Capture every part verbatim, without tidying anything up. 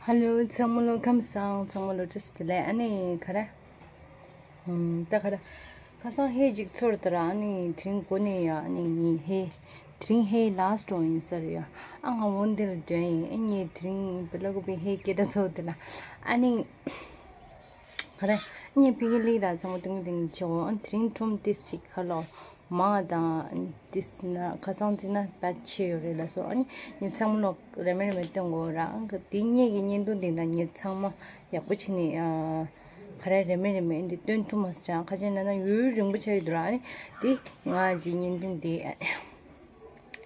ཧ་ལོ། ཚང་མ་ལོ་ཁམས་བཟང་། ཚང་མ་ལོ་བཀྲ་ཤིས་བདེ་ལེགས། ཨ་ནི་ག་རེ། ཨམ། ད་ག་རེ། ཁ་སང་ཧེ་གཅིག་ཚོར་ད་ར། ཨ་ནི་དེ་རིང་འགོ་ནས་ཡ། ཨ་ནི་ངས་ཧེ། དེ་རིང་ཧེ་ལཱ་སི་ཊི་ཡིན་ས་རེད་ཡ། ཨ་ང་འོ་འདི་ལ་འགྲོ་ཡིན། ཨ་ངས་དེ་རིང་བེ་ལ་ཀོ་པི་ཧེ་སྐད་གྲགས་ཚོར་ད་ལ། ཨ་ནི་ག་རེ། ཨ་ངས་ཕ་གི་ལི་ར་ཚང་མ་སྟོན་གི་སྟོན་གི་བྱེད་འོ། ཨ་དེ་རིང་ཁྲོམ་ཏིས་ཅིག་ཁ་ལོ། མ་དང་ཏིས་ན་ཁ་སང་ཏིས་ན་པད་ཆེ་ཡོད་རེད་ལ་སོ། ཨ་ནི་ངས་ཚང་མ་ལོ་རེ་མེ་རེ་མེ་སྟོན་གོ་ར། ཨང་གི་དེ་ངེད་ཀྱི་བརྙན་ཐུང་དེ་ན་ངས་ཚང་མ་ཡག་པོ་བྱས་ནས་ཨ་ག་རེ་རེ་མེ་རེ་མེ་འདི་སྟོན་ཐུབ་མ་སོང་། ཅང་ཁ་ཅན་ན་ན་ཡུན་རིང་པོ་ཆགས་ཡོད་འདུག་ར། ཨ་ནི་དེ་ང་གི་བརྙན་ཐུང་དེ་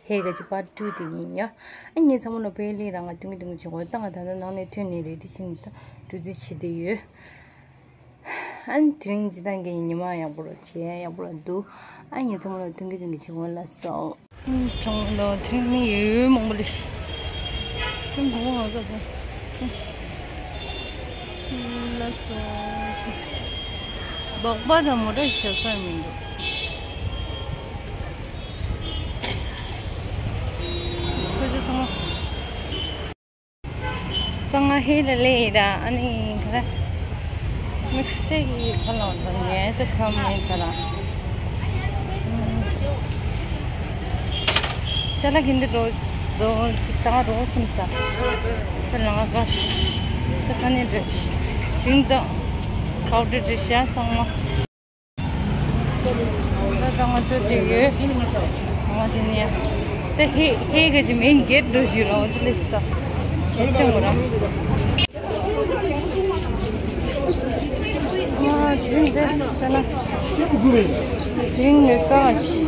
ཧེ་ག་ཅི་པར་ཊུ་དེ་ཡིན་ཡ། ཨ་ངས་ཚང་མ་ལོ་པེ་ལི་ར་ང་སྟོན་གི་སྟོན་གི་བྱེད་གོ། ད་ང་ད་ལྟ་ནང་ནས་ཐོན་ནས་རེ་ཌི་བྱས་ནས་ད་འགྲོ་རྩིས་བྱེད་དེ་ཡོད། ཨ་ནི་དེ་རིང་སྤྱིར་བཏང་གི་ཉི་མ་ཡག་པོ་རུ་བྱས། ཡག་པོ་རུ་འདུག་ཨ་ངས་ཚང་མ་ལ་ཐུགས་རྗེ་ཆེ་ཞུ་གི་ལགས་སོ། ཨ་གྲོང་ལོ་དེ་རིང་མི་ཡོད་མང་པོ་ལ་ཤི། ཨ་མང་པོ་མང་ཙམ་ལགས་སོ། སྦག་སྦག་དང་མོ་ཊ་ཞེ་ས་མི་འདུག་ཁོ་ཚོ་ཚང་མ། ད་ང་ཧེ་ལ་ལེ་ཡི་ར། ཨ་ནི་ག་རེ། དམིགས་བསལ་གྱི་ཁ་ལོང་དང་ངས་ད་ཁ་མེད་ད་ར། ཅ་ལག་གི་འདི་རོ་རོ་ཅིག་ད་རོ་སིམ་ས། ད་ལང་ཀ་ཤ། ད་ཁ་ནས་འདྲ་ཤ། ཅིང་ད་ཁའུ་ཏེ་འདྲ་ཤ་ཚང་མ། ད་ང་ཚོ་འགྲིག་ཡོད། ང་དེ་ནས་ད་ཧེ་ཧེ་ག་ཅི་མིན་གེད་འགྲོ་ཞུ་རོགས། དེ་ལས་ད་ཧེ་ཏེ་མོ་ར། ང་དེ་འདྲ་ཟེར་ན་དེ་ངས་ས་ཆི།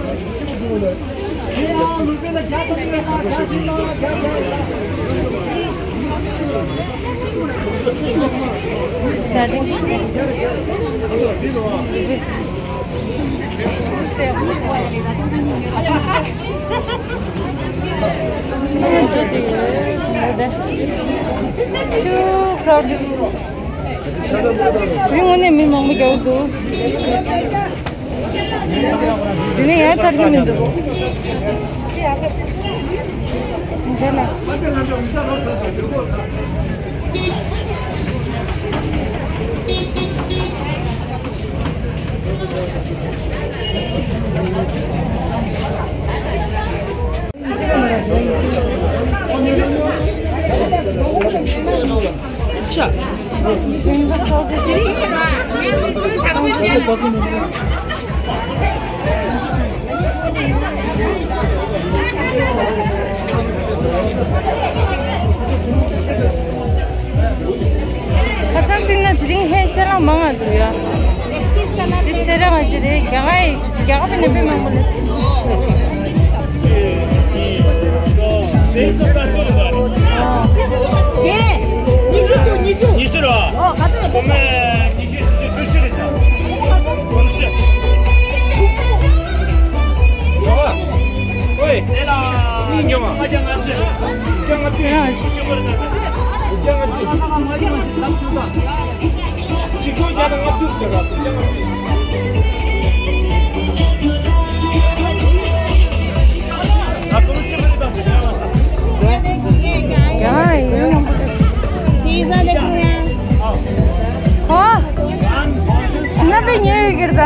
ས་དེ། Too crowded. མི་དངོས་གནས་མི་མང་པོ་རྒྱག་འདུག་དེ་ནས་ཡར་ཐར་གྱི་མི་འདུག་འདི་ལ། ཁ་སང་ཚིག་ན་དེ་རིང་ཧེ་ཅ་ལག་མང་ང་འདུག་ཡ། དེ་སེ་ར་ང་ཅི་རེད། རྒྱ་གར་རྒྱ་གར་པའི་ནང་པའི་མང་པོ་རེད། ཉི་ཤུ་དང་ཉི་ཤུ། ཉི་ཤུ་རེད་བ། ཨོ་ག་ཚོད་རེད། སྒོར་མོ་ཉི་ཤུ་ཉི་ཤུ་བཅུ་བཞི་རེད་ཤག་སྒོར་མོ་བཞི། ཡོང་བ། ཨོའི། དེ་ལ་གཉིས་ཉོ་མ། བརྒྱ་ལྔ་བཅུ། བརྒྱ་ལྔ་བཅུ། ཡང་ཆེན་པོ་རེད་ད། བརྒྱ་ལྔ་བཅུ། གཅིག་སྒོར་བརྒྱ་དང་ལྔ་བཅུ་ཟེར་བ། བརྒྱ་ལྔ་བཅུ། ད་སྒོར་མོ་གཅིག་མ་རེད་ད། ཡང་ཡོད་མང་པོ་རེད། ཁོ། ཤི་ན་པའི་ཉོས་ཡོད་ཀྱི་རེད་ད།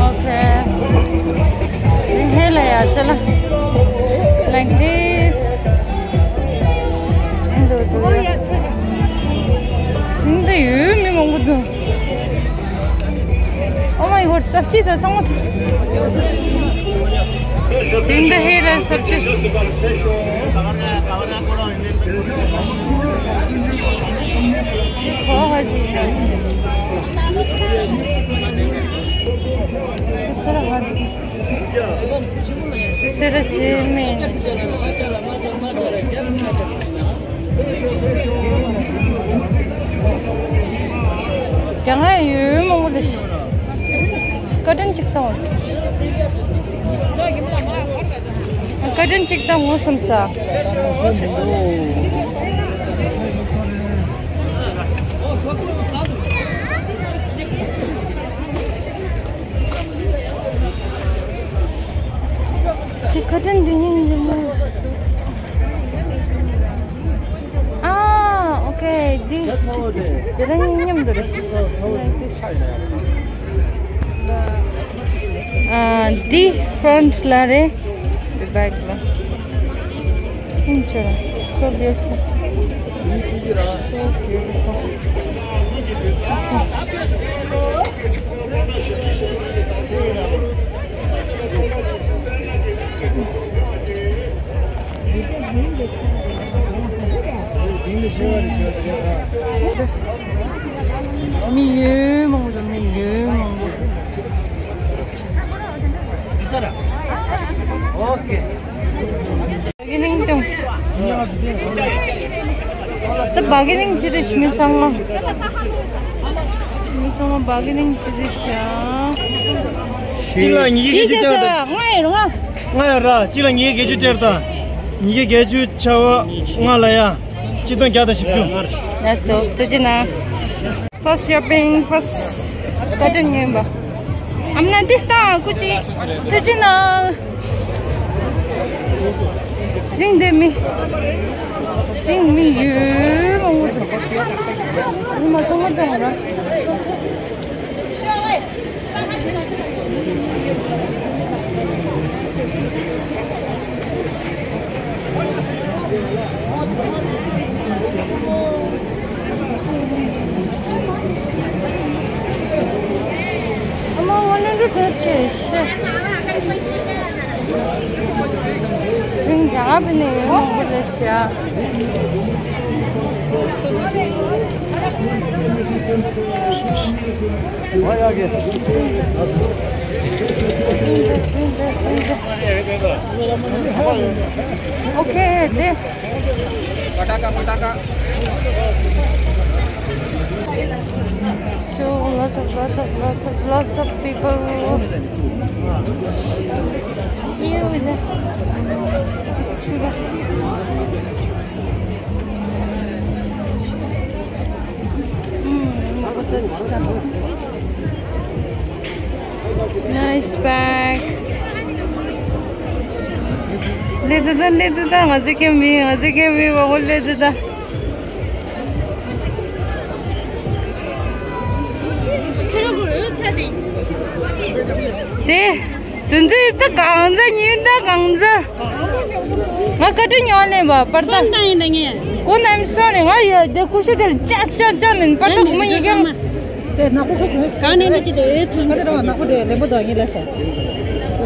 Okay. Inhale, yeah, chala. Like this. Do, do, yeah. Sing the you, me, mongo, do. Oh my God, sabji da, samot. Sing the hair and sabji. Oh, haji. Sara haji. སེ་ར་བྱེས་སྨན། རྒྱ་ང་ཡོད་མང་པོ་རེད། བཀའ་དྲིན་གཅིག་བཏང་བ། བཀའ་དྲིན་གཅིག་བཏང་ངོ་སམ་ས། ད་ཐེངས་འདི་ཉིན་འདི་མོ། ཨ། ཨོ་ཁེ། འདི་དེ་རིང་མཉམ་དུ་རེད། ཨ། འདི་ཕོན་ཊི་ལ་རེད། འདི་བེག་ལ། ཨིན་ཆོ། So beautiful. So beautiful. མི་ཡོད་མང་པོ་འདུག་མི་ཡོད་མང་པོ། ཨོ་ཁེ། བྷར་གེ་ནིང་ཅང་། ད་བྷར་གེ་ནིང་བྱེད་དེ་མི་ཚང་མ། མི་ཚང་མ་བྷར་གེ་ནིང་བྱེད་དེ་ཤག་གཅིག་ལ་ཉིས་བརྒྱ་བརྒྱད་ཅུ་ཆགས་ད། ལྔ་ཡོད་རེད་ལྔ། ལྔ་ཡོད་ར། གཅིག་ལ་ཉིས་བརྒྱ་བརྒྱད་ཅུ་སྟེར་ད། ཉིས་བརྒྱ་བརྒྱད་ཅུ་ཆགས་པ་ལྔ་ལ་ཡ། གཅིག་སྟོང་བརྒྱ་དང་བཞི་བཅུ། ལགས་སོ། ཐུགས་རྗེ་གནང་། First shopping, first ཀ་ཊན་ཉོས་པ། ཨམ་ན་འདི་ལྟ་སྐུ་མཁྱེན། ཐུགས་རྗེ་གནང་། རིང་འདི་མི། རིང་མི་ཡོད་མང་པོ་འདུག་མི་མ་ཚང་མ་འདུག་ང་། ཨ་མ་ཝན་ཧན་ཌེ་ཌི་ཕིབ་ཊི་ཤི། ཐེངས་རྒྱ་གར་ནས་ཡོང་བ་ལས་ཤ། ཨོ་ཁེ། དེ། Pataka, pataka. So lots of, lots of, lots of, lots of people. Here with the Nice bag. ལེ་དུ་ད། ལེ་དུ་ད། ང་ཚོ་ཁྱིམ་མི། ང་ཚོ་ཁྱིམ་མི་མང་པོ་ལེ་དུ་ད། དེ། དུ་འཛི་ད་གང་ཟ་ཉིན་ད་གང་ཟ། ང་ཀ་ཊན་ཉོ་ནས་བ་པར་ད། སོང་ད་ཡིན་ད་ངས། གོ་ནམ་སོང་ནས་ང་ཡོད་དེ་ཀུ་ཤུ་དེར་ཅག་ཅག་ཅག་ནས་པར་ད་གོ་མ་ཡིན་ཀྱང་། དེ་ནག་པོ་ཁོ་གོས། གང་ནས་འདི་ཅི་དེ་ཐང་། ཁ་དེ་ར་བ་ནག་པོ་དེ་ལེན་པོ་དོ་ཡིན་ལས་སོ།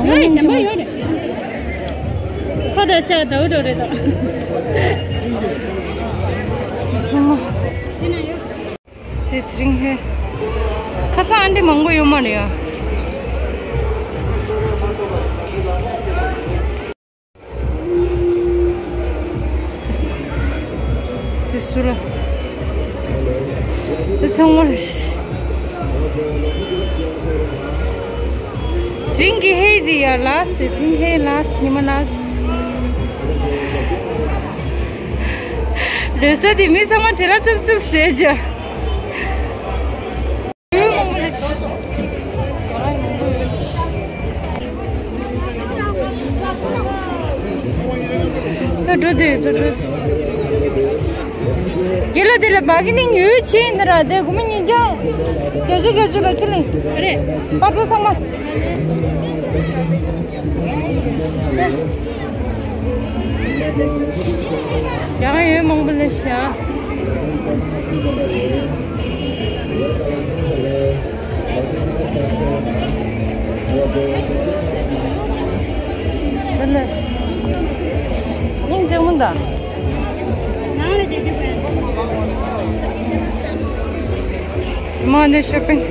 ཡོད་རེད། ཞན་པ་ཡོད་རེད། ཁོ་དེ་ཤ་དོ་དོ་རེད་དོ། སོང་། དེ་ཚེ་རིང་ཧེ། ཁ་སང་ཨ་འདྲ་མང་པོ་ཡོད་མ་རེད་ཡ། དེ་སུ་ལ། དེ་ཚང་མ་རེད། དེ་རིང་གི་ཧེ་དེ་ཡ་ལཱ་སི་ཊི། དེ་རིང་ཧེ་ལཱ་སི་ཊི། ཉི་མ་ལཱ་སི་ཊི། ལོ་གསར་དེ་མི་ཚང་མ་བྲེལ་བ་རྩུབ་རྩུབ་ཟེར་ཅིག་ད་འགྲོ་དུས་ད་འགྲོ། རྒན་ལགས་དེ་ལ་བྷར་གེ་ནིང་ཡོད་ཆེ་ཡིན་ད་ར། དེ་དགོས་མི་ཉིས་བརྒྱ་བརྒྱད་ཅུ་བརྒྱད་ཅུ་ལ་ཁྱེར་ལེ། རེད། པར་ད་ཚང་མ། ཡང་ཡོད་མང་པོ་ལས་ཤ། དེ་ལས་སྙིང་རྗེ་མོ་འདུག་མ་ནས་ཤོ་པིང་།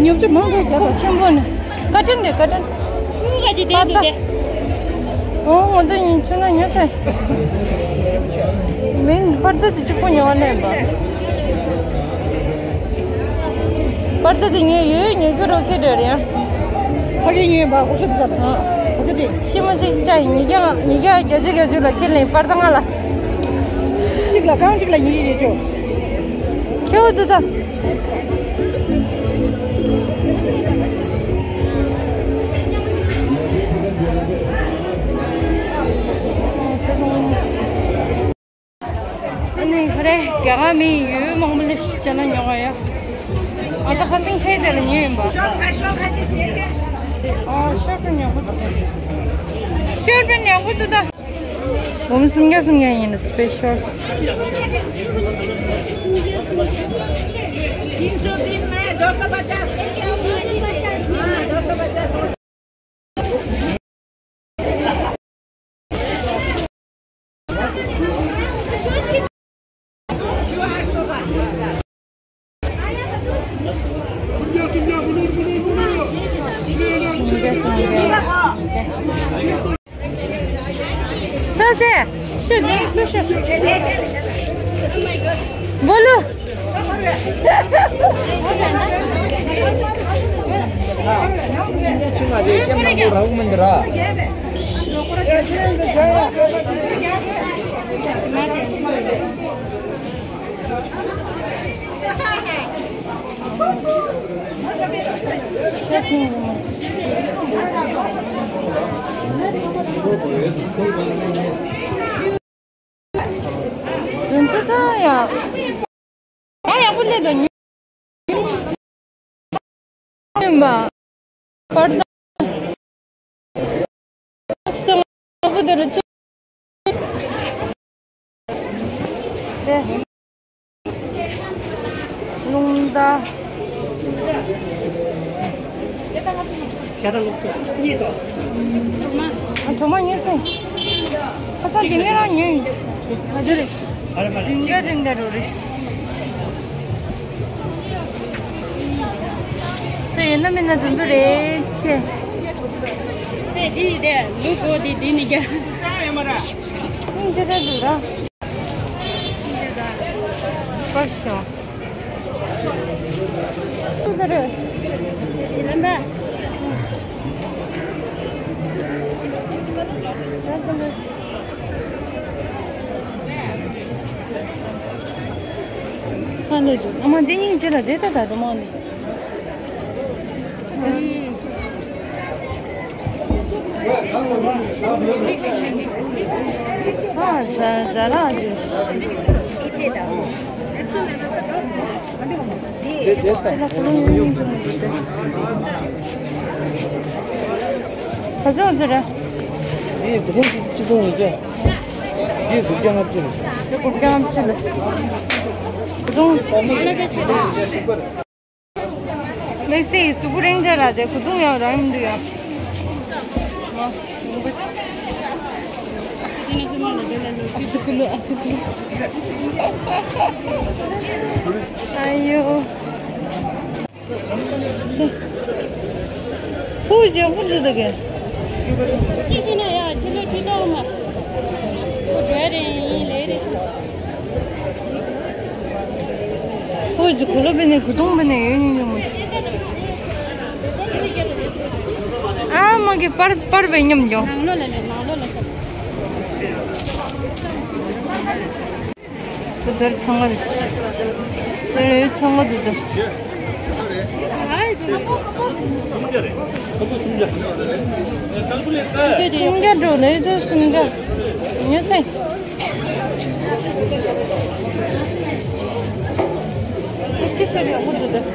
ཉོ་ཆ་མང་པོ་རྒྱག་དང་ཆེན་པོ་ནི། ཀ་ཊན་རེད། ཀ་ཊན། ཀུ་ག་ཅི་དེ་འདུག་དེ། ཨོ་ང་ཚོ་ཡིན་ཆུ་ན་ཉོ་ཆ། མིན་པར་ད་དེ་གཅིག་པོ་ཉོ་བ་ནས་པ། པར་ད་དེ་ཉོས་ཡོད། ཉོ་རྒྱུ་རོ་ཁེ་འདྲ་རེད་ཡ། ཕ་གི་ཉོས་པ་ཧུ་ཤུ་དེ་ཟ་ན། ཧུ་ཤུ་དེ། ཤི་མ་ཤི་ཅ་ཉིས་བརྒྱ་ཉིས་བརྒྱ་བརྒྱད་ཅུ་བརྒྱད་ཅུ་ལ་ཁྱེར་ནས་པར་ད་ང་ལ། གཅིག་ལ་རྐང་གཅིག་ལ་ཉིས་བརྒྱ་བརྒྱད་ཅུ། ཁེ་འོ་དུ་ད། ཨ་ནི་ཁ་རེ་རྒྱ་གར་མི་ཡོད་མང་པོ་ལ་ཅ་ན་ཉོ་ག་ཡ། ཨ་ད་ཁ་སང་ཧེ་དེ་ལ་ཉོས་ཡིན་པ། ཨ་ཤོག་གི་ཉོ་གི་འདུག་ཤོག་པའི་ཉོ་གི་འདུག་ད། འབུམ་སུམ་བརྒྱ་སུམ་བརྒྱ་ཡིན་ན་སི་པེ་ཤལ། ཚ་ཚེ། ཤུ་དེ་ཚུ་ཤུ། བོ་ལུ། ཆུང་ང་དེ་ཀེམ་ནང་པོ་རག་མི་འདི་ར། དོན་ཚོ་ད་ཡ། ཨ་ཡག་པོ་སླེབས་དང་ཉོ། ཡིན་པ། པར་ད། སང་ཕོ་དེ་རུ་ཅི། རླུང་རྟ། ཨ་གྲོ་མ་ཉོས་ཚེ། ཁ་སང་དེ་ནས་རང་ཉོས་ཡིན། ཨ་དེ་རེད། རིང་ག་རིང་ག་རུ་རེད། དེ་ཡིན་ན་མིན་ན་དེ་ཚོ་རེད་ཆེ། དེ་དེ་དེ་ལུག་གོ་དེ་དེ་ནི་རྒྱ། ཅང་ཡོད་མ་ར། ཅིང་ཅི་ར་འདུག་ར། ཅིང་ཅི་ར། པར་ཤོ། སུ་དེ་རེད། དེ་ལ་འདྲ། ཧ་ལས་འཇུག་ཨ་མ་འདི་སྙིང་རྗེ་ལ་བསྡད་ད་ད་རུ་མ་ནི། ཨ་ཟ་ཟ་ལ་འཇུག་ག་ཚོད་ཚོད་རེད། འདི་དགུ་སྟོང་གཅིག་སྟོང་ཡོད་ཀྱི། འདི་དགུ་བརྒྱ་ལྔ་བཅུ་རེད། འདི་དགུ་བརྒྱ་ལྔ་བཅུ་ལ། དགུ་སྟོང་། ལེགས་སེ་གཟུགས་པོ་རིང་ཆ་ར་དེ་དགུ་སྟོང་ཡང་རང་ཡིན་འདུག་ཡ། ཨ་སི་ཀུ་ལུ་ཨ་སི་ཀུ་ལུ། ཨ་ཡོ། ཧུ་ཅི་ཧུ་ཅི་དགེ། ཅི་ཞིག་ན་ཡ་ཕྱི་ལོ་ཁྲི་ལོ་མ། ཁོ་འབྲེལ་རེད་ཡིན་ལས་རེད་ཟེར། ཧུ་ཅི་གུ་ལོ་བེ་ནེ་གུ་དུང་བེ་ནེ་ཡོད་ཉིན་ཉིན་མོ། ཨ་མ་གི་པར་པར་བེ་ཉམས་ཀྱང་། ནང་ལོ་ལ་ནང་ལོ་ལ། དེར་ཚང་མ་རེད། དེར་ཚང་མ་འདུག་འདུག་སུམ་བརྒྱ་འགྲོ་ལེ་དུ་སུམ་བརྒྱ། ཉོ་ཚེ། ཏིག་ཏིག་ཤར་ཡོང་གི་འདུག་འདུག་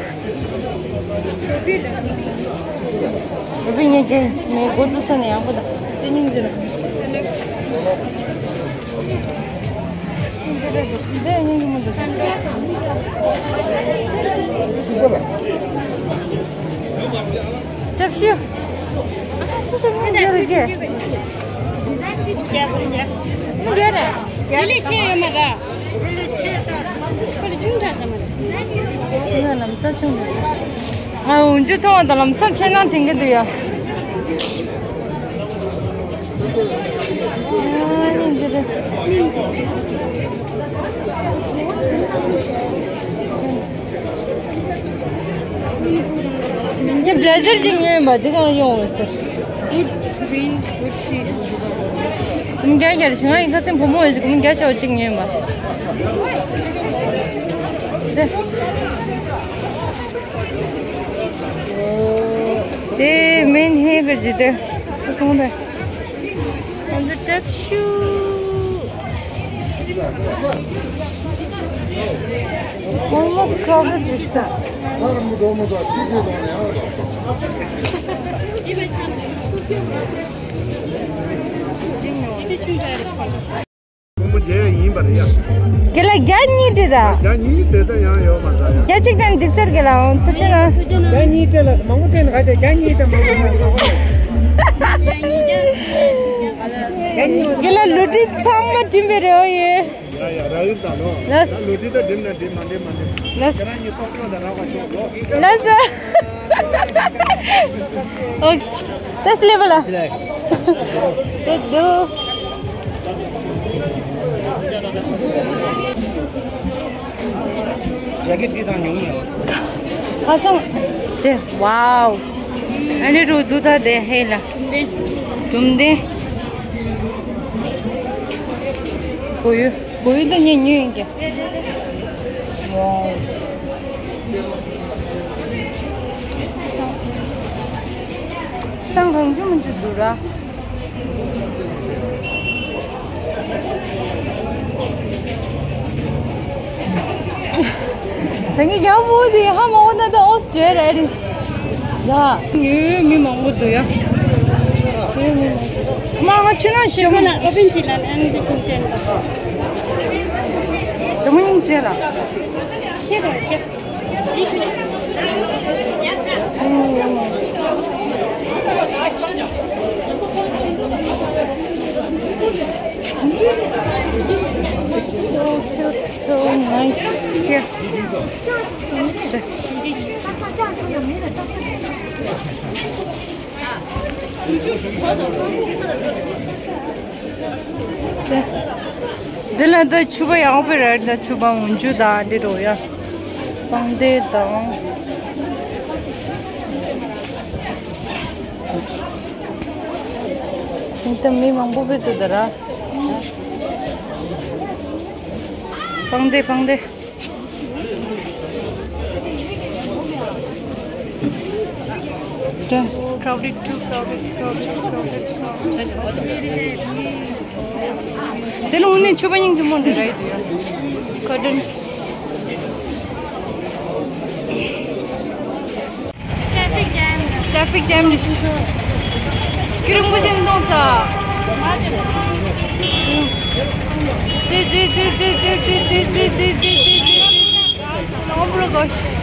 ཨུ་བི་ངས་རྒྱལ་མེ་འགོ་བཙུགས་ས་ནས་ཡག་པོ་དང་དེ་སྙིང་རྗེ་ལ། འདི་སྙིང་རྗེ་མི་འདུག་ཅབ་ཤི། ཅི་ཞིག་སྙིང་རྗེ་རེད་ཀྱི། མི་རྒྱལ་རེད། དེ་ལས་ཆེ་ཡོད་མ་རེད། ཁོ་ལ་ཆུང་དྲགས་ས་མ་རེད། ང་ལམ་སང་ཆུང་དྲགས། ང་འོན་ཆུ་མཐོང་བ་དང་ལམ་སང་ཆེ་ནང་དྲན་གྱི་འདུག་ཡ། ངས་བླེ་ཟར་ཅིག་ཉོས་ཡིན་པ་འདི་གང་ཡོང་འོང་ཟེར། Good green, good cheese. ཀུན་རྒྱ་རྒྱ་རེ་ཞིག་ང་ཡི་ཁ་སེང་བུ་མོ་ཡོད་ཅིག་ཀུན་རྒྱ་ཆེ་བ་ཅིག་ཉོས་ཡིན་པ། འདི། དེ་མེན་ཧེ་གི་ཇི་དེ། ཁོང་དེ། ང་ཚོ་ཏྲབ་ཤུ། Almost crowded ཞིག་ད། ཁོང་མོ་རྒྱལ་ཡིན་པ་རེད་ཡ། རྒན་ལགས་བརྒྱ་གཉིས་སྤྲད་ད། བརྒྱ་གཉིས་ཟེར་ད་ཡང་ཡོད་མ་རེད་ཡ། བརྒྱ་གཅིག་དང་འགྲིག་ས་རེད་རྒན་ལགས། ཐུགས་རྗེ་གནང་། བརྒྱ་གཉིས་སྤྲད་ལ་མང་པོ་སྤྲད་ན་ག་ཚད་བརྒྱ་གཉིས་དང་མང་པོ་མང་པོ། རྒན་ལགས་ལོ་ཊི་ཚང་མ་འགྲིམ་པའི་རེ་བ་ཡོད། ཡ་ཡ་རག་ཡིན་ད་ལོ། ལགས། ད་ལོ་ཊི་ད་འགྲིམ་ན་འགྲིམ་མ་འགྲིམ་མ་འགྲིམ། ལགས། ཁྱེད་རང་གཉིས་ཐོབ་ཆོག་ད་རག་པ་ཆོག་ལོ། ལགས་སོ། ཨོ། ད་སླེབས་པ་ལ། དེ་འདུག་ཇེ་ཀེ་ཊི་འདི་དང་ཉུང་ཉུང་། ཁ་སང་། དེ། ཝའོ། ཨ་ནི་རུ་འདུག་ད་དེ་ཧེ་ལ། གྲུམ་ལྡན། གོ་ཡུ། གོ་ཡུ་ད་ཉེ་ཉུང་ཡིན་ཀྱང་། ཝའོ། སང་། སང་རང་བྱུང་མི་འཇུ་འདུག་ར། ད་ངས་རྒྱ་བོ་དེ་ཧ་མ་གོ་ན་ད་ཨོ་སི་ཊེ་ལི་ཡ་རེད། ད། ཡོད་མི་མང་པོ་འདུག་ཡ། ཡོད་མི་མང་པོ། མ་ང་ཆུ་ནང་ཞིམ། ཁོ་ན་ཨོ་བན་ཅི་ལ་ཨན་ཅི་ཅིན་ཅན་ལ། ཞིམ་ཡིན་ཅེ་ལ། ཤེས་ར་ཤེས། So cute, so nice here. འདི་ལ་འདི་ཕྱུ་པ་ཡག་པོ་རེད། འདི་ཕྱུ་པ་འོན་ཆུ་དང་འདི་འགྲོ་ཡ། པང་གདན་དང་། འདི་མི་མང་པོ་བུད་འདུག་ད་ར། པང་གདན། པང་གདན། It's crowded, too crowded, crowded, crowded. དེ་ལ་དངོས་གནས་ཕྱུ་པ་སྙིང་རྗེ་མོ་འདྲ་རེད་འདུག་ཡ། Curtains. Traffic jam རེད། སྐྱུ་རིང་པོ་ཅན་གཏོང་ས། དེ་དེ། Oh my gosh.